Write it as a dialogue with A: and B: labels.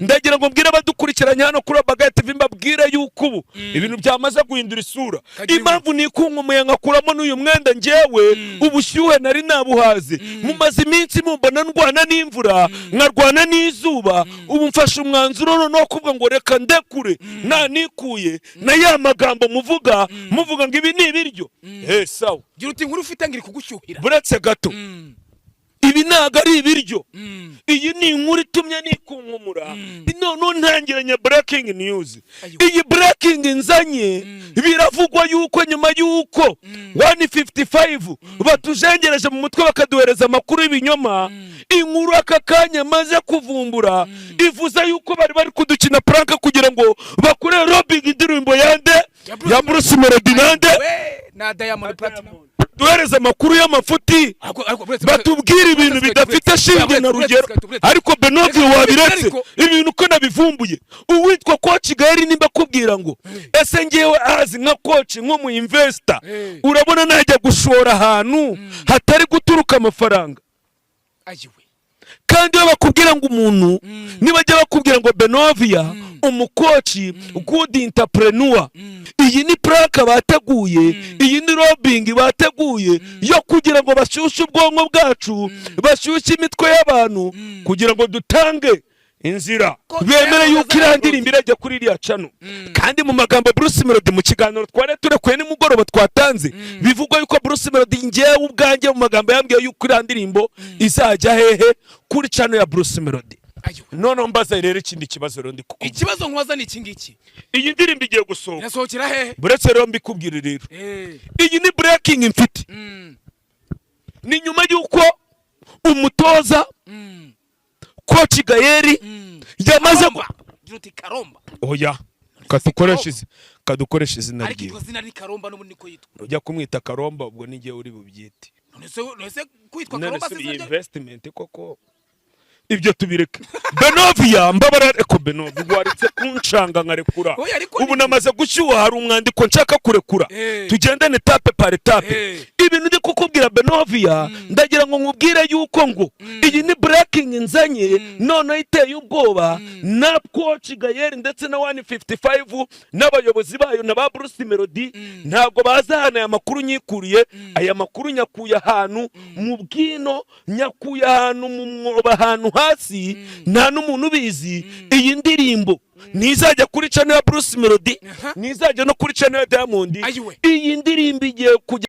A: Ndagira ngo mbwire abadukurikiranye hano kuri Abagaye TV, mbabwire yuko ubu ibintu byamaze guhindura isura.
B: Kagira.
A: Impamvu nikunkumbuye nkakuramo n'uyu mwenda, njyewe ubushyuhe nari nabuhaze. Mumaze iminsi mumbona ndwana n'imvura, nkarwana n'izuba. Ubu mfashe umwanzuro noneho kuvuga ngo reka ndekure, ntanikuye na ya magambo muvuga, muvuga ngo ibi ni ibiryo. Sawa.
B: Gira uti inkuru ufite ngo iri kugushyuhira.
A: Buretse gato. Ibi ntabwo ari ibiryo. Iyi ni inkuru itumye nikunkumura, noneho ntangiranye breaking news.
B: Ayiwa.
A: Iyi breaking nzanye, biravugwa yuko nyuma yuko 155 batujengereje mu mutwe, bakaduhereza amakuru y'ibinyoma, inkuru aka kanya maze kuvumbura ivuze yuko bari kudukina prank kugira ngo bakore lobbying indirimbo yande?
B: Ya Bruce.
A: Ya Bruce Melody nande?
B: We na Diamond Platinum.
A: Duhereze amakuru y'amafuti,
B: Ariko
A: batubwire ibintu bidafite shinge na rugero. Ariko Benovi, wabiretse? Ibintu uko nabivumbuye, uwitwa Coach Gael nimba akubwira ngo ese ngewe azi nka coach, nk'umu investor, urabona najya gushora ahantu hatari guturuka amafaranga?
B: Ayiwe.
A: Kandi iyo bakubwira ngo umuntu, nibajya bakubwira ngo Benovia umu coach, good entrepreneur, iyi ni prank bateguye, iyi ni lobbying bateguye yo kugira ngo bashyushye ubwonko bwacu, bashyushye imitwe y'abantu, kugira ngo dutange inzira bemere yuko iriya ndirimbo irajya kuri iriya channel. Kandi mu magambo Bruce Melody, mu kiganiro twari turekuye nimugoroba twatanze, bivugwa yuko Bruce Melody, ngewe ubwanjye mu magambo yambwiye yuko iriya ndirimbo izajya hehe? Kuri channel ya Bruce Melody.
B: Ayiwe.
A: Noneho mbaza rero ikindi kibazo rero ndi kukubwira.
B: Ikibazo nkubaza ni iki ngiki.
A: Iyi ndirimbo igiye gusohoka.
B: Irasohokera hehe?
A: Buretse rero mbikubwire rero. Iyi ni breaking mfite. Ni nyuma y'uko umutoza Coach Gael yamaze
B: Karomba. Gira uti Karomba.
A: Oya, kadukoresha izina
B: Ariko
A: ryiwe.
B: iryo zina ni Karomba, n'ubundi niko yitwa.
A: Ujya kumwita Karomba, ubwo ni njyewe uri bubyite.
B: None se kwitwa
A: None
B: Karomba
A: se
B: si
A: iyi
B: izina rye?
A: investment koko, ibyo tubireke. Benovia, mbabara, ariko Benovia waretse kuncanga nkarekura.
B: Oya, ariko
A: Ubu namaze gushyuha, hari umwandiko nshaka kurekura. Tugendane étape par étape. Ibintu ndi kukubwira, Benovia, ndagira ngo nkubwire yuko ngo iyi ni breaking nzanye noneho iteye ubwoba. Na Coach Gael ndetse na 155 n'abayobozi bayo na ba Bruce Melody ntabwo bazi ahantu aya makuru nyikuriye. Aya makuru nyakuye ahantu mu bwino, nyakuye ahantu mu mwobo, ahantu hasi nta n'umuntu ubizi. Iyi ndirimbo ntizajya kuri channel ya Bruce Melody, ntizajya no kuri channel ya Diamond.
B: Ayiwe.
A: Iyi ndirimbo igiye kujya